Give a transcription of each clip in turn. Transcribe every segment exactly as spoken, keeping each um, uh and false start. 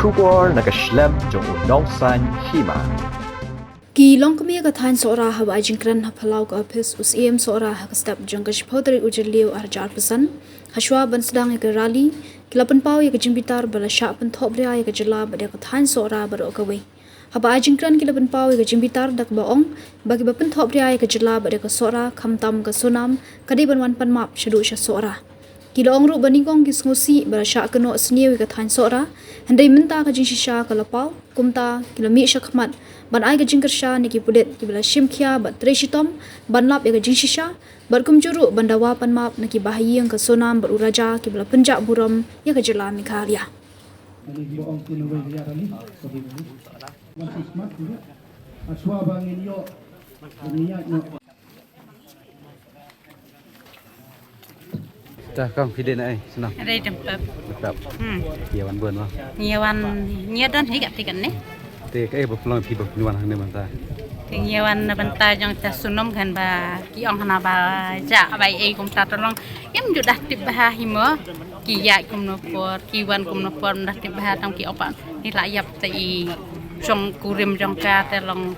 Khubor na ka shlem jong u nongsaiñ hima. Ki longkmie ka thaiñ Sohra haba ai jingkren ha phyllaw ka ophis u Syiem Sohra ha ka step jong ka shiphew tarik u Jylliew arhajar arphew san, ha shuwa ban sdang ïa ka rally, ki la pynpaw ïa ka jingbitar ba la shah pynthohbria ïa ka jylla bad ïa ka thaiñ Sohra baroh kawei. Haba ai jingkren ki la pynpaw ïa ka jingbitar da kaba ong ba kiba pynthohbria ïa ka jylla bad ïa ka Sohra khamtam ka Sonam ka dei ban wan pan map shaduh sha Sohra. Ki la ong ruh ba nyngkong ki sngewsih ba la shah kynnoh sniew ïa ka thaiñ Sohra, hynrei mynta ka jingshisha ka la paw, kumta ki la mih shakhmat ban ai ka jingkyrshan ïa ki pulit kiba la shim khia bad trei shitom ban lap ïa ka jingshisha, bad kumjuh ruh ban dawa pan map na ki bahaïing ka Sonam bad u Raja kiba la pynjah burom ïa ka jylla Meghalaya. Ta kam phi dei na ai shnong. Dei Dengpep. Dengpep. Hmm. Ïa wan bun ma. Ïa wan, ïa don hi kat tikan ne. Te kaei ba pynlong phi ba phi wan hangne mynta? Te ïa wan na bynta jong ta Sonam kan ba ki ong hana ba ja ba ei kumta ta long. Em ju dah tip bha hi mo. Ki ïa kumno por, ki wan kumno por, dah tip bha tang ki opa. Ni la ïap ta i jong kurim jong ka ta long.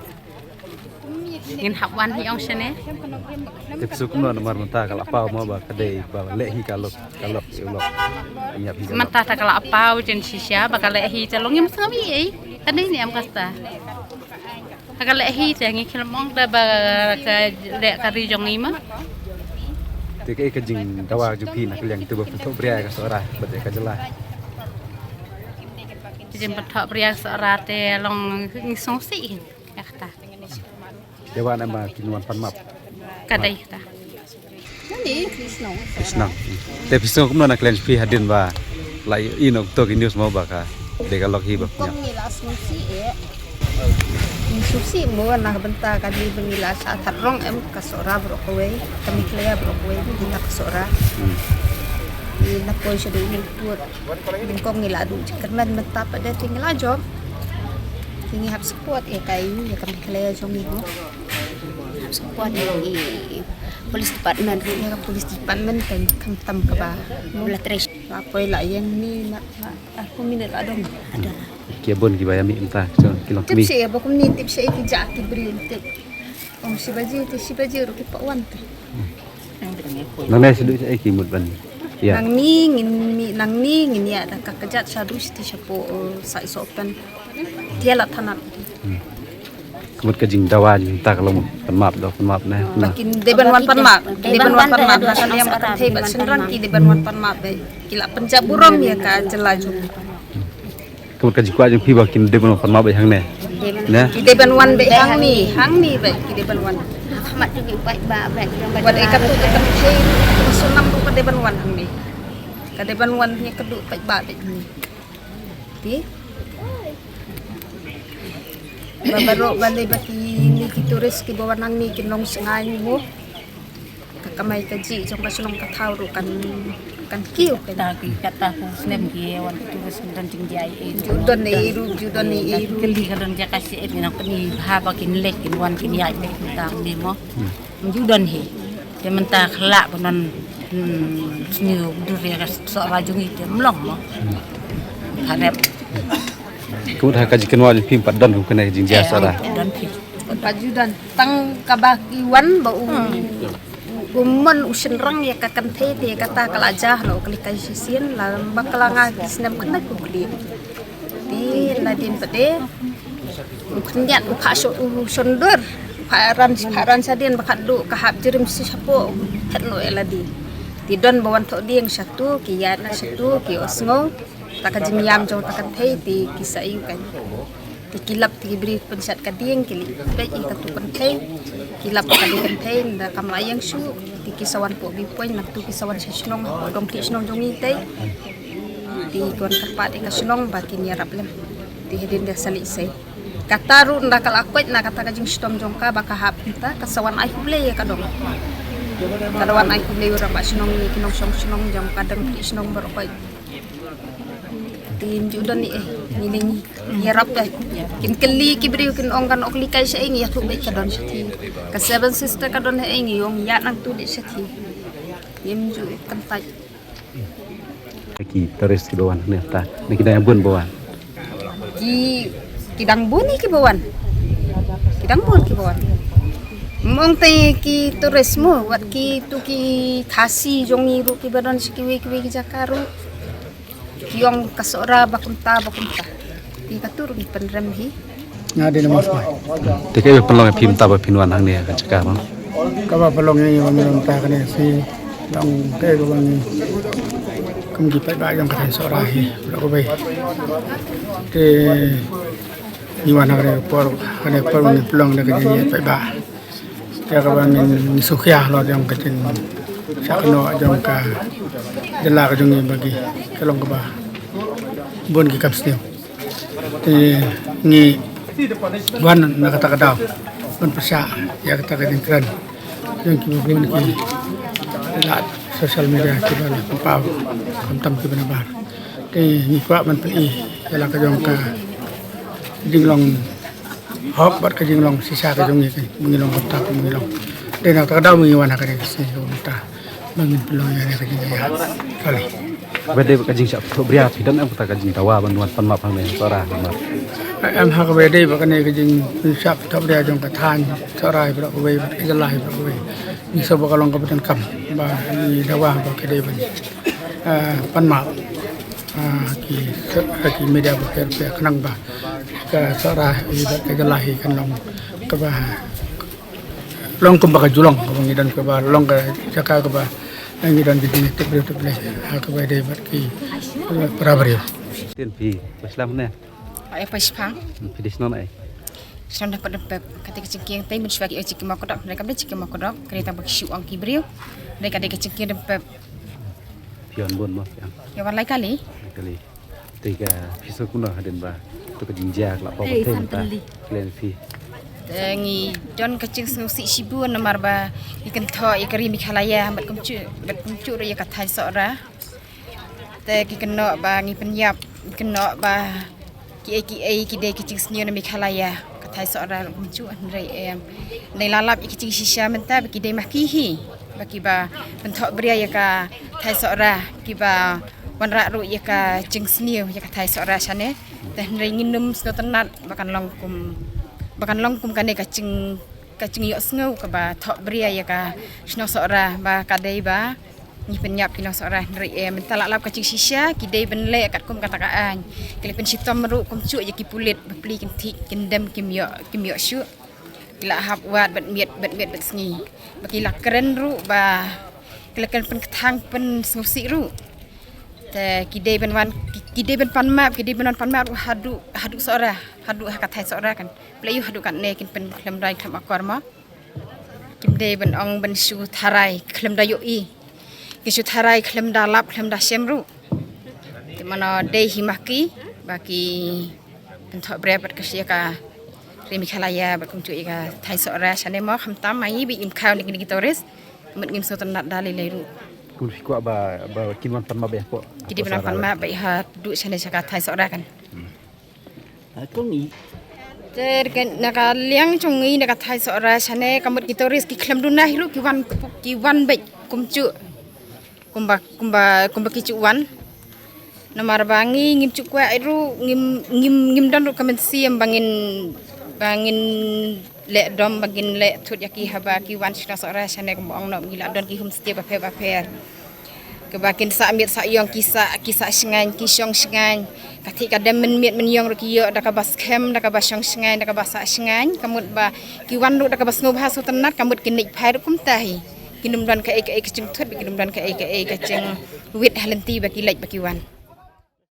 Ngin hap wan hi ong shane. Te phi sngew kumno namar mynta ka la paw mo ba ka dei ba leh hi ka lok, ka lok, u lok. Mynta ta ka la paw jingshisha ba ka leh hi ta long ngim sngew ei. Ka dei ne em kata. Ta ka leh hi ta ngi khlem ong da ba ka leh ka ri jong ngi ma. Te kaei ka jingdawa jong phi na ka liang te ba pynthohbria ka Sohra bad ka jylla? Jingpynthohbria ka Sohra te long ngi sngewsih. Kata. Te wan em ba kin wan pan map. Ka dei kata. Krishnang. Te phi sngew kumno na ka liang phi hadien ba la ïohi noh to ki news mo ba ka dei ka lok hi ba. Kong ngi la sngewsih eh. Ngi sngewsih mo na ka bynta ka dei ba ngi la shah thad rong em ka Sohra baroh kawei, ka Meghalaya baroh kawei, kita ka Sohra. Ngi na poi shaduh ngi put. Ngi kong ngi la duh jingkyrmen mynta pat de te ngi la jop. Te ngi hap support ïa ka ïa ka Meghalaya jong ngi mo. Hap support ïa ki police department. Ïa ka police department kan khamtam kaba. Bla trei. La poi la ïeng ni na, na, ah, kum minit la dong. Ki bun kiba ïa mih mynta ki longkmie. Tip shi ba kum ni tip shi ki ja ki briew tip. Ong shi baje te shi baje ruh ki pa wan te. Nangne shaduh shaei ki mut ban ïa? Nangne ngin mih, nangne ngin ïa da ka kjat shaduh shiti shapoh, uh, Sai Sohpen. Te la thanat. Hmm. Ka mut ka jingdawa jong ta ka long pan map, da pan map ne. Ba kin dei ban wan pan map, dei ban wan pan map, na ka liang ba kynthei bad shynrang ki dei ban wan pan map, ba ki la pynjah burom ïa ka jylla jong. Ka mut ka jingkwah jong phi ba kin dei ban wan pan map beit hangne. Ne? Ki dei ban wan beit hangne, hangne beit ki dei ban wan. Khmat tu ki paidbah beit. Wat ïa katu ka kynthei, ka Sonam ruh ka dei ban wan hangne. Ka dei ban wan ïa katu paidbah beit hangne. Phi? Ba baroh balei ba kine ki tourist kiba wan hangne kin long sngewsih mo. Ka kamai kajih jong ka shnong ka thaw ruh kan, kan kiew kan. Ta ki kata ku snem ki wan tu ka snem kan jingjia ei. Ju don ei ruh, ju don ei ruh. Kylli ka don jaka shet ngi nang pyni bha ba kin leit kin wan kin ïaid beit mynta ne mo. Ju don hi. Te mynta khlak ba non, hmm, sniew dur ïa ka Sohra jong ngi te mlong mo. Ka rep. Ka mut ha ka jingkynmaw jong phi pat don kum kane ka jingjia Sohra? Don phi. Pat ju don. Tang kaba ki wan ba u, u, u mon u shynrang ïa ka kynthei te kata ka la jah la u kylli kai shisien la ba ka la nga ki snem khyndai phew khyndai. Te nadien pat de u khyndiat u kha sho, u shon dur, u kha ran, kha ran shadien ba khatduh ka hap jrim shi shapoh phet noh ïa lade. Te don ba wan thoh dieng shatu ki ïaid na shatu ki ïohsngew. Ta ka jingïam jong ta ka kynthei te ki sa ïoh kan. Te ki lap te ki briew pynshad ka dieng ki leit peit ïa katu kynthei. Ki lap ka dei kynthei nda kam la ïeng shuh. Te ki sa wan poh viewpoint nangtu ki sa wan sha shnong, dong ki shnong jong ngi te. Te ki wan kyrpad ïa ka shnong ba kin ïarap lem. Te hadien da sa leit sei. Kata ruh nda ka la koit na kata ka jingshitom jong ka ba ka hap mynta ka sa wan ai khublei ïa ka dong. Ka da wan ai khublei ïa u rangbah shnong ïa ki nongshong shnong jong ka dang ki shnong baroh koit. Te ym ju don ei, ngi dei ngi ïarap ei. Kin kylli ki briew kin ong kan ok leit kai shaei ngi ïathuh beit ka don shathie. Ka Seven Sister ka don haei ngi ong ïa nangtu leit shathie. Ngim ju kyntait. Ki tourist kiba wan ne ta. Ne ki dang bun ba wan. Ki, ki dang bun hi kiba wan. Ki dang bun kiba wan. Mong te ki tourist mo, wat ki tu ki Khasi jong ngi ruh kiba don sha kiwei kiwei ki jaka ruh. Ki ong ka Sohra ba kumta ba kumta. Ki ka tur ki pynrem hi. Nga dei na Mawsmai. Te ka pynlong phi mynta ba phin wan hangne ka jaka ba. Kaba pynlong ïa ngi ba mynta kane shi dang te kaba ngi kum ki paidbah jong ka thaiñ Sohra hi. Ba kawei. Te ngi wan ha kane ka por, kane ka por ba ngi pynlong da ka jingïaid paidbah. Te kaba ngin sngewkhia halor jong ka jingshah kynnoh jong ka jylla ka jong ngi ba ki ka long kaba bun ki kam sniew. Te ngi wan na kata ka daw ban pyrshah ïa kata ka jingkren jong kiba bun ki lad social media kiba la pynpaw khamtam kiba nabar. Te ngi kwah ban pyni ïa la ka jong ka jinglong hok bad ka jinglong shisha ka jong ngi, ka ngi long kumta, ka ngi long. Te na kata ka daw ngi wan ha kane ka sngi kumta ba ngin pynlong ïa kane ka jingïaid kali. Ba dei ba ka jingshah pynthok bria phi don em kata ka jingdawa ban wan pan map hangne Sohra namar. Em ha kaba dei ba kane ka jingshah pynthok bria jong ka thaiñ Sohra hi baroh kawei bad ka jylla hi baroh kawei. Ngi sngewbha ka long kaba donkam ba ngi dawa ba ka dei ban, eh, pan map, eh, ki, ki media bapher bapher khnang ba ka Sohra hi bad ka jylla hi kan long kaba long kumba ka Julong kaba ngi don kaba long ka jaka kaba ngi don ki jingtip briew tip lei ha kaba dei bad ki, eh, para briew. Tin phi, ba slam ne. Ai pa shipang. Phi dei shnong ai. Shnong da padam pep kata ka jingkieng tai mun shwa ki jingkieng ma kodok, ne kam dei jingkieng ma kodok, kare tang ba ki shu ong ki briew. Ne ka dei ka jingkieng dam pep. Phi wan bun mo phi wan. Ïa wan lai kali. Kali. Te ka phi sngewkmen hadien ba to ka jingjia ka la pop te mynta. Klen phi. Te ngi don ka jingsngewsih shibun namar ba ngi kynthoh ïa ka ri Meghalaya bad kumjuh, bad kumjuh ruh ïa ka thaiñ Sohra. Te ki kynnoh ba ngi pynïap, ngi kynnoh ba kiei kiei ki dei ki jingsniew na Meghalaya ka thaiñ Sohra kumjuh hynrei em. Ngi la lap ïa ki jingshisha mynta ba ki dei ma ki hi. Ba kiba pynthoh bria ïa ka thaiñ Sohra, kiba wanrah ruh ïa ka jingsniew ïa ka thaiñ Sohra shane. Te hynrei ngin ym sngewtynnat ba kan long kum, ba kan long kum kane ka jing, ka jingïohsngew kaba thoh bria ïa ka shnong Sohra ba ka dei ba ngi pynïap ki nong Sohra hynrei em. Mynta la lap ka jingshisha ki dei ban leh katkum kata ka aiñ. Ki la pynshitom ruh kumjuh ïa ki pulit ba pli kin thik kin dem kim ïoh, kim ïoh shuh. Ki la hap wad bad miet, bad miet bad sngi. Ba ki la kren ruh ba ki la kren pynkthang pynsngewsih ruh. Te ki dei ban wan, ki, ki dei ban pan map, ki dei ban wan pan map ruh haduh, haduh Sohra, haduh ha ka thaiñ Sohra kan. Pla ïu haduh katne kin pynkhlem dai khlem akor mo. Kim dei ban ong ban shu tharai khlem da ïohi. Ki shu tharai khlem da lap khlem da shem ruh. Te mano dei hi ma ki ba ki pynthoh bria bad ka shi ka ri Meghalaya bad kumjuh ïa ka thaiñ Sohra shane mo khamtam ma ngi ba im khaw ne kine ki tourist. Mut ngim sngewtynnat da lei lei ruh. Kum phi kwah ba, ba kin wan pan map ba ïa ko. Ki dei ban wan pan map ba ïa haduh shane sha ka thaiñ Sohra kan. Te na ka liang jong ngi na ka thaiñ Sohra shane ka mut ki tourist ki khlem duna hi ruh ki wan, ki wan bad kumjuh. Kumba, kumba, kumba ki juh wan. Namar ba ngi ngim juh kwah ruh ngim, ngim, ngim don ruh ka mynsiem ba ngin, ba ngin leh dom ba ngin leh thut ïa ki haba ki wan sha Sohra shane kumba ong noh ngi la don ki homestay bapher bapher. Kaba kin sah miet sah ïong ki sah, ki sah shngaiñ ki shong shngaiñ. Ka thik ka dem mynmiet mynïong ruh ki ïoh da kaba skhem da kaba shong shngaiñ da kaba sah shngaiñ ka mut ba ki wan ruh da kaba sngewbha sngewtynnat ka mut kin leit phai ruh kumta hi. Kin ym don kaei kaei ka jingthut ba kin ym don kaei kaei ka jingwit ha lynti ba ki leit ba ki wan.